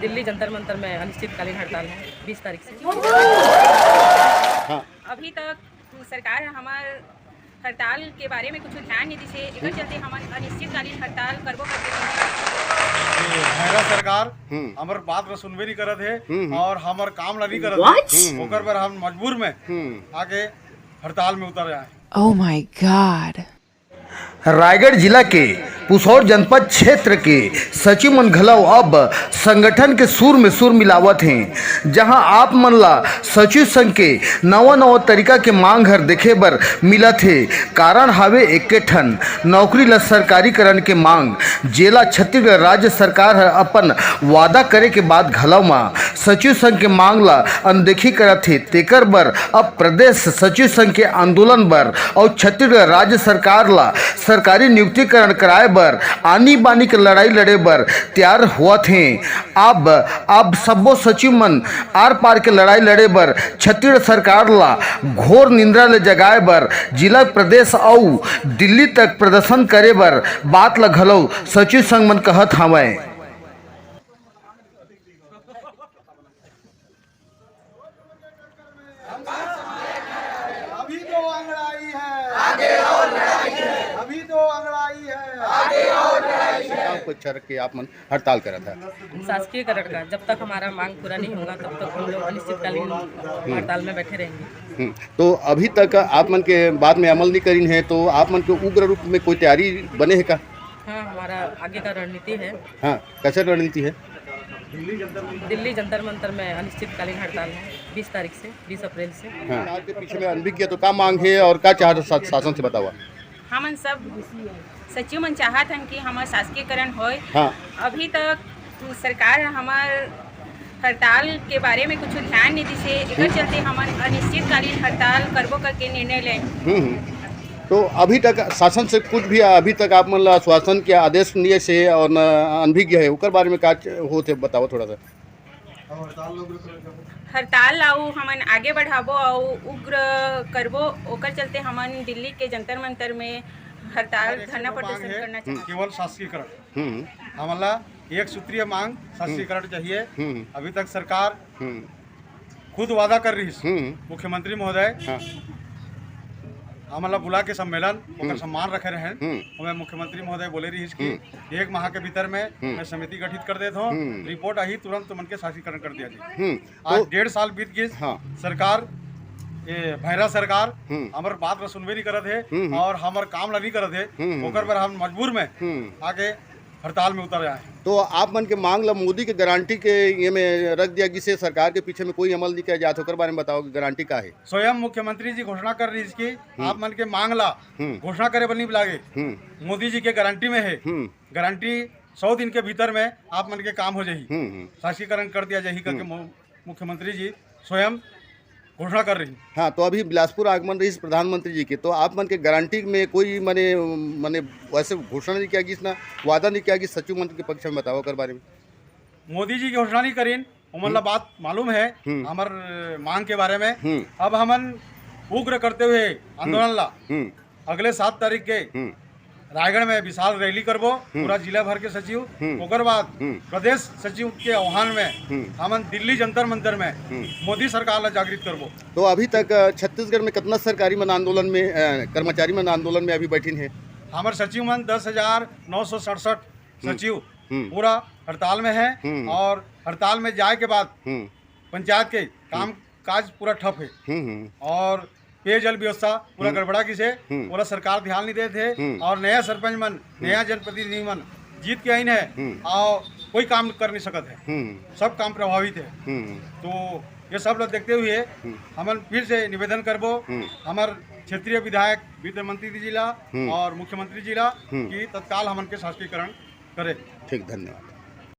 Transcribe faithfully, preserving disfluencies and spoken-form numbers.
दिल्ली जंतर मंतर में अनिश्चितकालीन हड़ताल है बीस तारीख से। हाँ। अभी तक सरकार हमार हड़ताल के बारे में कुछ ध्यान नहीं दिसे, एकर चलते हमन अनिश्चितकालीन हड़ताल करबो करके रहे हैं। ये भैरा सरकार हम्म। हमर बात ला सुनबे नहीं करत है हम्म। और हमर काम ला नहीं करत है। हम्म। ओकर बर हम मजबूर में हम्म। आके हड़ताल में उतर आए। Oh my God। रायगढ़ जिला के पुसौर जनपद क्षेत्र के सचिव मन घलव अब संगठन के सुर में सुर मिलावत हें, जहां आप मन ला सचिव संघ के नवा नवा तरीका के मांग हर देखे बर मिलत हे। कारण हावे एके ठन, नौकरी ला सरकारीकरण के मांग, जेला छत्तीसगढ़ राज्य सरकार हर अपन वादा करे के बाद घलव मा सचिव संघ के मांग ला अनदेखी करत हे, तेकर बर अब प्रदेश सचिव संघ के आंदोलन बर अउ छत्तीसगढ़ राज्य सरकार ला सरकारी नियुक्तिकरण कराए बर आनी बानी के लड़ाई लड़े बर तैयार होवत हें। अब, अब सब्बो सचिव मन आर पार के लड़ाई लड़े बर छत्तीसगढ़ सरकार ला घोर निंदा ले जगाए बर जिला, प्रदेश अउ दिल्ली तक प्रदर्शन करे बर बात ला घलो सचिव संघ मन कहत हावय। अभी तो अंगड़ाई है, आगे और लड़ाई है। अभी तो अंगड़ाई है, आगे और लड़ाई है। का उपलक्ष्य रख के आप मन हड़ताल करत हे? शासकीयकरण का, जब तक हमारा मांग पूरा नहीं होगा, तब तक हम लोग अनिश्चितकालीन हड़ताल में बैठे रहेंगे। हम्म, तो अभी तक आप मन के बात में अमल नहीं करिन है, तो आप मन के उग्र रूप में कोई तैयारी बने है का? हाँ, हमारा आगे का रणनीति है। हाँ, कैसे रणनीति है? दिल्ली जंतर मंतर में अनिश्चितकालीन हड़ताल है बीस तारीख से, बीस अप्रैल से। हाँ। सरकार के पीछे में अनभिज्ञ तो का मांग है और का चाहत शा-, शासन से बतावा? हमन सब सचिव मन चाहत हन कि हमर शासकीयकरण होय। हाँ। अभी तक सरकार हमर हड़ताल के बारे में कुछ ध्यान नहीं दिसे, एकर चलते हमन अनिश्चितकालीन हड़ताल करबो करके निर्णय लेन। हम्म, हम्म। तो अभी तक शासन से कुछ भी, अभी तक आप मन ला आश्वासन के आदेश नहीं से और न अनभिज्ञ है, ओकर बारे में का च-, होत है, बताओ थोड़ा सा। हड़ताल ला अउ हमन आगे बढ़ाबो अउ उग्र करबो, ओकर चलते हमन दिल्ली के जंतर मंतर में हड़ताल, धरना प्रदर्शन करना चाहत हन। केवल शासकीयकरण। हम्म। हमन ला एक सूत्रीय मांग शासकीयकरण चाहिए। हम्म। अभी तक सरकार हम्म। खुद वादा कर रहिस, हम्म। मुख्यमंत्री महोदय हाँ। हमन ला बुला के सम्मेलन, ओकर हम्म। सम्मान रखे रहेन। हम्म। ओमे मुख्यमंत्री महोदय बोले रहिस कि हम्म। एक माह के भीतर में हम्म। मैं समिति गठित कर देत हूँ, हम्म। रिपोर्ट आही, तुरंत तुमन के शासकीकरण कर दिया जाए। हम्म। आज तो डेढ़ साल बीत गिस, हाँ। सरकार, ये भैरा सरकार हम्म। हमर बात ला सुनबे नहीं करत है हम्म। और हमर काम ला नहीं करत है, हम्म। ओकर बर हम मजबूर में हम्म। आके हड़ताल में उतर आए। तो आप मन के मांग ला मोदी के गारंटी के ये में रख दिया गिस हे, सरकार के पीछे में कोई अमल नहीं किया जात, ओकर बारे में बताओ कि गारंटी का है? स्वयं मुख्यमंत्री जी घोषणा कर रहिस कि हम्म। आप मन के मांग ला हम्म। घोषणा करे बर नहीं लागे, हम्म। मोदी जी के गारंटी में है। हम्म। गारंटी सौ दिन के भीतर में आप मन के काम हो जाही, हम्म, हम्म। शासकीकरण कर दिया जाही करके हम्म। मु-, मुख्यमंत्री जी स्वयं घोषणा कर रही। हाँ, तो अभी बिलासपुर आगमन रहिस प्रधानमंत्री जी के, तो आप मन के गारंटी में कोई मने, मने वैसे घोषणा नहीं किया गिस ना, वादा नहीं किया गिस सचिव मन के पक्ष में, बताओ ओकर बारे में। मोदी जी की घोषणा नहीं करीन, ओमन ला हम्म। बात मालूम है हम्म। हमर मांग के बारे में। हम्म। अब हमन उग्र करते हुए आंदोलन ला हम्म। अगले सात तारीख के हम्म। रायगढ़ में विशाल रैली करबो, हम्म। पूरा जिला भर के सचिव, हम्म। ओकर बाद हम्म। प्रदेश सचिव के आह्वान में हम्म। हमन दिल्ली जंतर मंतर में हम्म। मोदी सरकार ला जागृत करबो। तो अभी तक, अ, छत्तीसगढ़ में कितना सरकारी मन आंदोलन में, अ, कर्मचारी मन आंदोलन में अभी बैठिन हे? हमर सचिव मन दस हजार नौ सौ सड़सठ हम्म। सचिव हम्म। पूरा हड़ताल में है हम्म। और हड़ताल में जाए के बाद हम्म। पंचायत के काम हम्म। काज पूरा ठप है हम्म, हम्म। और पेयजल व्यवस्था पूरा हम्म। गड़बड़ा गिस हे, हम्म। ओला सरकार ध्यान नहीं देत हे हम्म। और नया सरपंच मन, हम्म। नया जनप्रतिनिधि मन जीत के आइन है हम्म। और कोई काम कर नहीं सकत है, हम्म। सब काम प्रभावित है। हम्म। तो ये सब लोग देखते हुए हम्म। हमन फिर से निवेदन करबो हम्म। हमर क्षेत्रीय विधायक वित्त मंत्री जी ला हम्म। और मुख्यमंत्री जी ला हम्म। कि तत्काल हमन के शासकीकरण करे। ठीक, धन्यवाद।